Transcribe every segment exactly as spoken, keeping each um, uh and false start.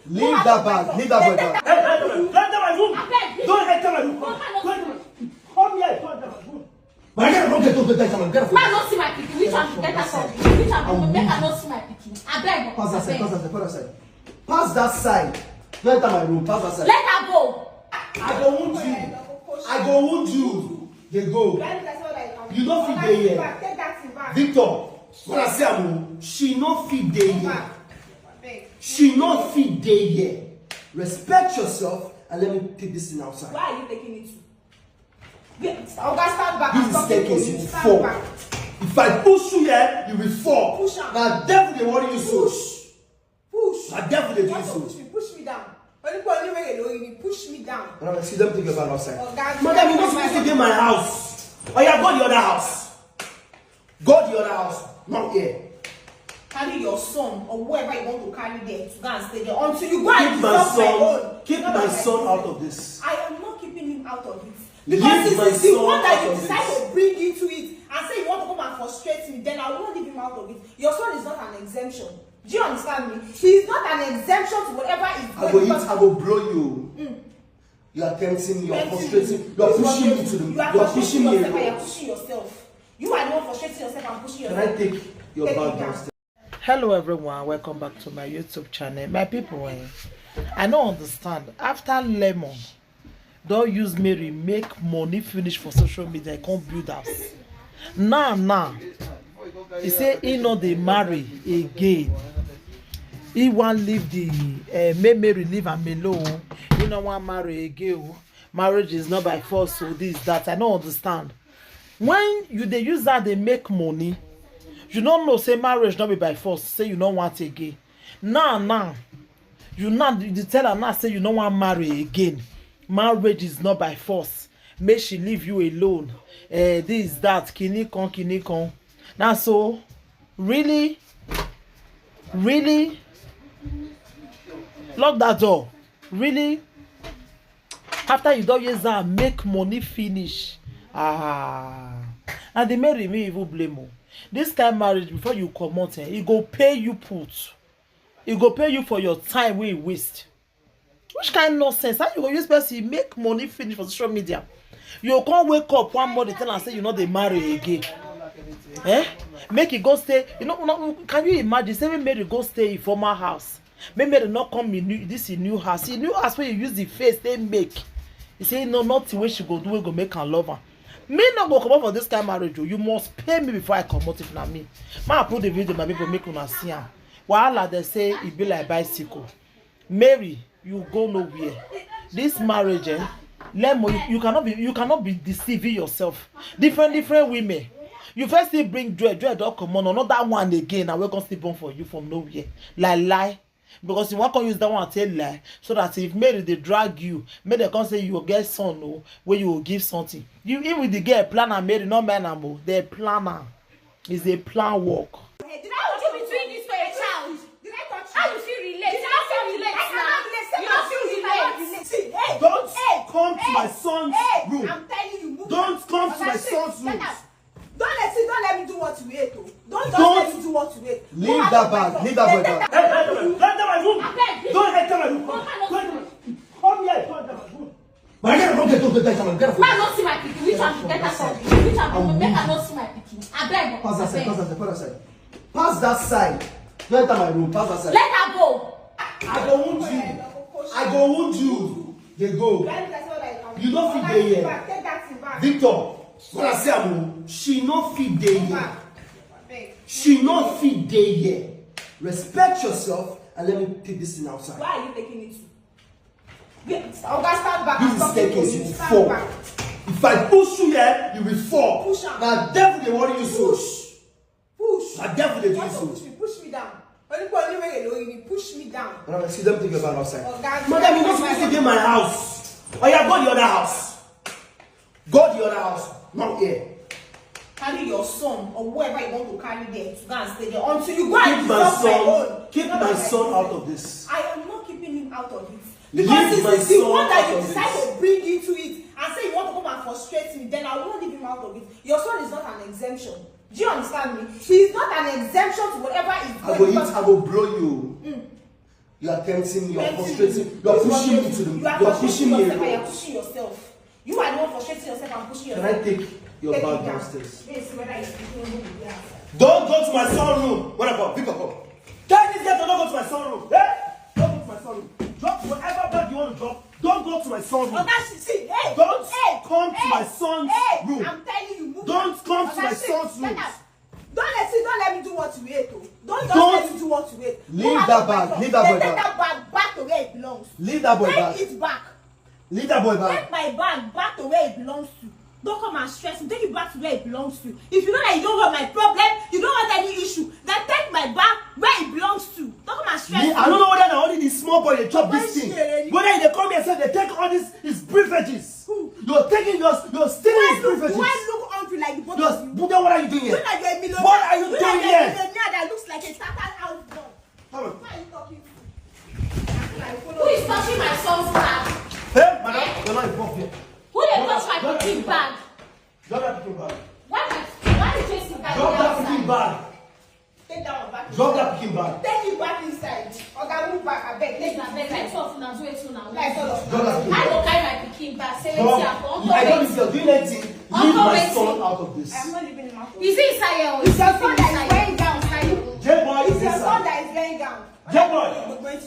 Leave that bag. Leave that boy bag. Hey, don't enter my room. Don't enter my room. Don't enter my room. Come here. Don't enter my room. But I gotta go get, don't enter my room. Get out. Man, no see my pikin. Which one? Get out of it. Which one? Make I no see my pikin. I beg. Pass that side. Pass that side. Pass that side. Pass that side. Don't enter my room. Pass that side. Let her go. I don't want you. I don't want you. They go. You don't fit dey here. Victor, when I say am o, she no fit dey here. She no fit dey here. Respect yourself and let me take this thing outside. Why are you taking it to? Oga, stand back. This is staircase, you fall. If I push you here, you will fall. Push am. Na devil dey worry you so. Push. Na devil dey do you so. Push me, push me down. Only for only way you push me down. No, no, see, let me take your bag outside. Madam, you're not supposed to be in my house. Or you go the other house. Go the other house, not here. Carry your son or whoever you want to carry there to go and stay there until you go and resolve my own. Keep my son out of this. I am not keeping him out of it. Because it's the one that you decide to bring into it and say you want to come and frustrate me, then I will not leave him out of it. Your son is not an exemption. Do you understand me? He is not an exemption to whatever is going on. I go eat, I go blow you. You are tempting me, you are frustrating, you are pushing me to the, you are pushing me away. You are pushing yourself. You are the one frustrating yourself and pushing yourself. Can I take your bag downstairs? Hello everyone, welcome back to my YouTube channel. My people, eh, I no understand. After Lemon don use Mary make money finish for social media, e come build house. Now, now, he say he no dey marry again. He wan leave the, eh, make Mary leave am alone. He no wan marry again o. Marriage is not by force, so this, that, I no understand. When you dey use that dey make money, you no know say marriage no be by force, say you no want again. Now, now, you now, you dey tell her now say you no wan marry again. Marriage is not by force. Make she leave you alone. Eh, this, that, kini kan, kini kan. Now, so, really, really, lock that door. Really? After you don use am make money finish. Ah. And the Mary me even blame o. This kind marriage, before you comot, eh, e go pay you put. E go pay you for your time wey you waste. Which kind nonsense? How you go use person make money finish for social media? You come wake up one morning, tell am say you no dey marry again. Eh? Make e go stay. You know, no, can you imagine? Say make Mary go stay in former house. Make Mary no come in new, this in new house. In new house wey you use the face they make. You say no, nothing wey she go do wey go make am love am. Me no go comot for this kind marriage o. You must pay me before I comot if na me. Ma put the video, my people, make una see am. Wahala, they say e be like bicycle. Mary, you go nowhere. This marriage, eh? Lemon, you, you cannot be, you cannot be deceiving yourself. Different, different women. You first still bring Joy, Joy don comot, another one again, and we come still born for you from nowhere. Lie, lie. Because you wan come use that one take lie, so that if Mary dey drag you, make dem come say you go get son o, wey you go give something. You, even the girl plan am, Mary no mind am o. They plan am. It's a plan work. How would you be doing this to a child? Did I touch you? How you feel relate? Did I feel relate now? You don't feel relate. See, hey, don't come to my son's room. I'm telling you, move. Don't come to my son's room. Don't let, see, don't let me do what you hate o. Don't just let me do what you hate. Leave that bag. Leave that boy bag. Hey, don't enter my room. Don't enter my room. Don't enter my room. Come here. Don't enter my room. But I gotta go get, don't enter my room. Get out. Man, no see my pikin. Which one? Get out of it. Which one? Make I no see my pikin. I beg. Pass that side. Pass that side. Pass that side. Pass that side. Don't enter my room. Pass that side. Let her go. I go wound you. I go wound you. They go. You no fit dey here. Victor, when I say am o, she no fit dey here. She no fit dey here. Respect yourself and let me take this thing outside. Why are you taking it to? Oga, stand back. This is staircase, you fall. If I push you here, you will fall. Push am. Na devil dey worry you so. Push. Push. Na devil dey do you so. Push me, push me down. Only for only way you push me down. No, no, see, let me take your bag outside. Madam, you're not supposed to be in my house. Or you go the other house. Go the other house, not here. Carry your son or whoever you want to carry there to go and stay there until you go and resolve my own. Keep my son out of this. I am not keeping him out of it. Because it's the one that you decide to bring into it and say you want to come and frustrate me, then I will not leave him out of it. Your son is not an exemption. Do you understand me? He is not an exemption to whatever is going on. I go eat, I go blow you. You are tempting me. You are frustrating. You are pushing me to the. You are pushing me away. You are pushing yourself. You are the one frustrating yourself and pushing yourself. Can I take your bag downstairs? Don't go to my son room. What about? Pick up. Tell this girl to don't go to my son room. Eh? Don't go to my son room. Drop whatever bag you want to drop. Don't go to my son room. Oga, see, hey, don't come to my son's room. I'm telling you, move. Don't come to my son's room. Don't let, see, don't let me do what you hate, oh. Don't just let me do what you hate. Leave that bag. Leave that boy bag. Take that bag back to where it belongs. Leave that boy bag. Take it back. Leave that boy bag. Take my bag back to where it belongs to. Don't come and stress me. Take it back to where it belongs to. If you know that you don't have my problem, you don't want any issue, then take my bag where it belongs to. Don't come and stress me. Me, I don't know whether na only the small boy dey chop this thing. Whether they come here say they take all these his privileges. You're taking your, you're stealing his privileges. Do I look hungry like the both of you? Then what are you doing here? You like a millionaire. What are you doing here? You like a millionaire that looks like a tattered house boy. Come on. Who are you talking to? Who is touching my son's bag? Hey, madam, you're not involved here. Who dey touch my pikin bag? Drop that pikin bag. Why my, why is Jason carrying outside? Drop that pikin bag. Take that one back. Drop that pikin bag. Take it back inside. Oga, move back, abeg. Please, abeg, let's all una do it now. Let's all of una. Drop that pikin bag. I go carry my pikin bag. Say wetin happen. Uncle, wait. I don't know if you're doing anything. Leave my son out of this. I'm not leaving him out of this. Is he inside here? It's your son that is going down, Sayo. J-boy is inside. It's your son that is going down. J-boy.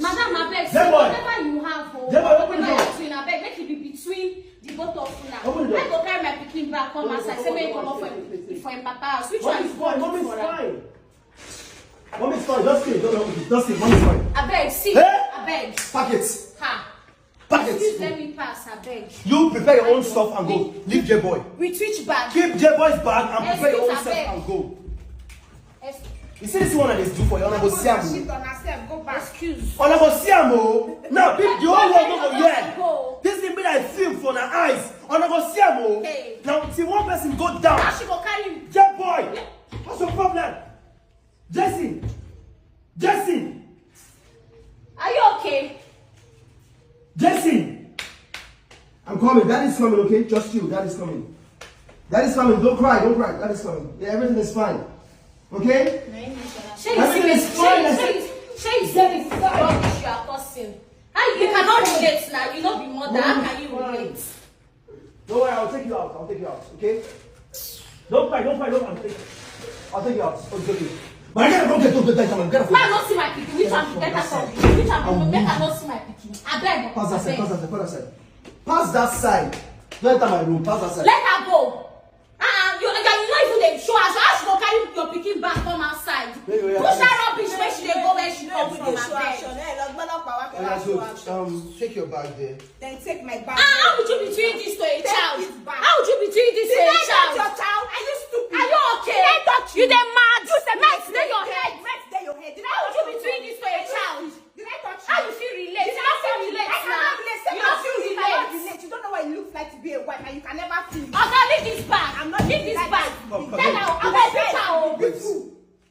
Madam, abeg, say whatever you have, oh, whatever you doing, abeg, make it be between the both of una. Open the door. I go carry my pikin bag come outside. Say make e comot for him, for him papa house. Which one is good for am? Mommy's fine. Mommy's fine. Just stay. Don't, don't, just stay. Mommy's fine. Abeg, see. Hey! Abeg. Pack it. Ha. Pack it. Please let me pass, abeg. You prepare your own stuff and go. Leave J-boy. With which bag? Keep J-boy's bag and prepare your own stuff and go. Excuse, abeg. You see this one that is due for you, Honorable Siam. Sit on herself, go back. Excuse. Honorable Siam, oh. Now, the whole world no go hear. This thing be like film for the eyes. Honorable Siam, oh. Hey. Now, see one person go down. How she go carry you? J-boy. What's your problem? Jason! Jason! Are you okay? Jason! I'm coming. Daddy's coming, okay? Just you. Daddy's coming. Daddy's coming. Don't cry. Don't cry. Daddy's coming. Yeah, everything is fine. Okay? Everything is fine. Shey you see this rubbish you are causing? How you cannot relate now? You no be mother. How can you relate? Don't worry, I'll take you out. I'll take you out, okay? Don't cry, don't cry, don't cry. I'll take you. I'll take you out. Oh, it's okay. But I gotta go get, go get, get, get, get. Make I no see my pikin. Which one? Get out of here. Which one? Make I no see my pikin. Abeg. Pass that side, abeg. Pass that side, pass that side. Pass that side. Don't enter my room. Pass that side. Let her go. Uh-uh, you, you, you no even dey show her. So how she go carry your pikin bag come outside? Push that rubbish wey she dey go where she come from, abeg. Oya, go, um, take your bag there. Then take my bag. Ah, how would you be doing this to a child? Take it back. How would you be doing this to a child? Did I touch your child? Are you stupid? Are you okay? Did I touch you? You dey mad? You say mess dey your head. Mess dey your head. Did I touch your child? How would you be doing this to a child? Did I touch you? How you fit relate? You no fit relate now. I cannot relate. You no fit relate. You don't know what it looks like to be a wife, and you can never feel it. Oga, leave this bag. I'm not leaving this bag. Come, come, come. Tell her, abeg, beat her o. Beat who?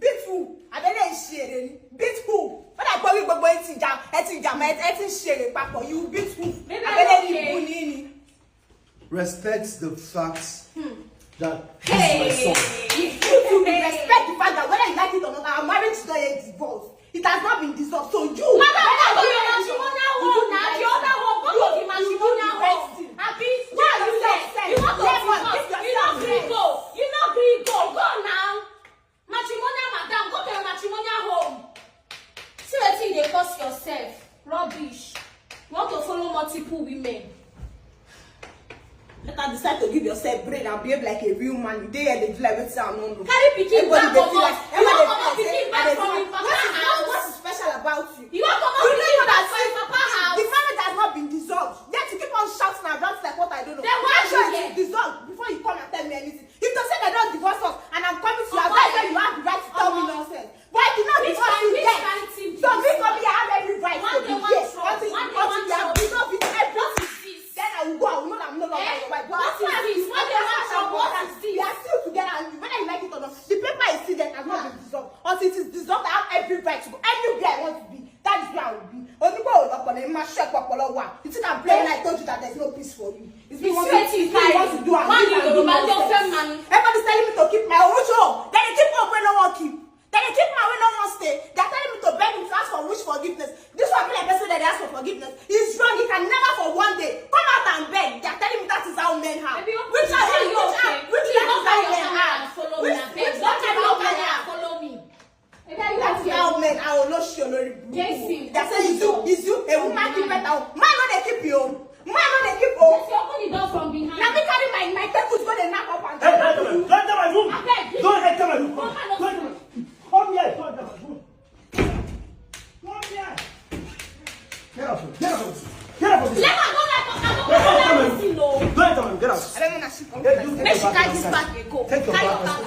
Beat who? Abeg, na share ni. Beat who? Ó dà pé orí gbogbo yín ti jà, ẹ ti jà mọ́, ẹ ti ń ṣeré papọ̀. You beat who? Abeg, okay. Respect the fact that this is my son. You two will respect the fact that whether you like it or not, our marriage is not yet divorced. It has not been dissolved. So you, madam, go to your matrimonial home now. The other home, go to the matrimonial home. Abi, why are you there? You want to divorce? You no gree go. You no gree go. Go now. Matrimonial madam, go to your matrimonial home. See wetin you dey cause yourself. Rubbish. You want to follow multiple women. Better decide to give yourself brain and behave like a real man. You dey here dey do like wetin I no know. Carry pikin back comot. You wan comot pikin back from him papa house. What is special about you? You wan comot pikin back from him papa house. The marriage has not been dissolved. Yet you keep on shouting and ranting like what I don't know. Then why are you here? Make sure it is dissolved before you come and tell me anything. If to say they don't divorce us and I'm coming to your house, then you have the right to tell me nonsense. But I did not divorce you then. So me, for me, I have every right to be here. Until you, until you have resolved it, everything. Then I will go. I will know that I'm no longer your wife. But what is this? What is this? What is this? We are still together, and whether you like it or not, the paper is still there, has not been dissolved. Until it is dissolved, I have every right to go anywhere I want to be. That is where I will be. Onigbo ò lọ́pọlọ, ẹ máa ṣe ọpọlọ wa. You think I'm playing? I told you that there's no peace for you. It's me, what you want to do and leave and do nonsense. Everybody's telling me to keep my own show. Then they keep up wey no wan keep. Then they keep my wey no wan stay. They're telling me to beg him to ask for wish forgiveness. This one be Forgiveness. He's wrong. He can never for one day come out and beg. They're telling me that is how men are. Which are which are which are that is how men are. Which which that is how men are. That is how men are. Oloshi olori buruku. They say it's you, it's you. A woman keep better. Man no dey keep you. Man no dey keep you. Open the door from behind. Let me carry my my tables go dey knock up and down. Hey, don't enter my room. Don't enter my room. Come here. Don't enter my room. Come here. Don't enter my room. Come here. Get out. Get out. Get out. Let her go. Let her go. Don't enter my room. Get out. I don't know that she come. Make she carry this bag dey go. Take your bag.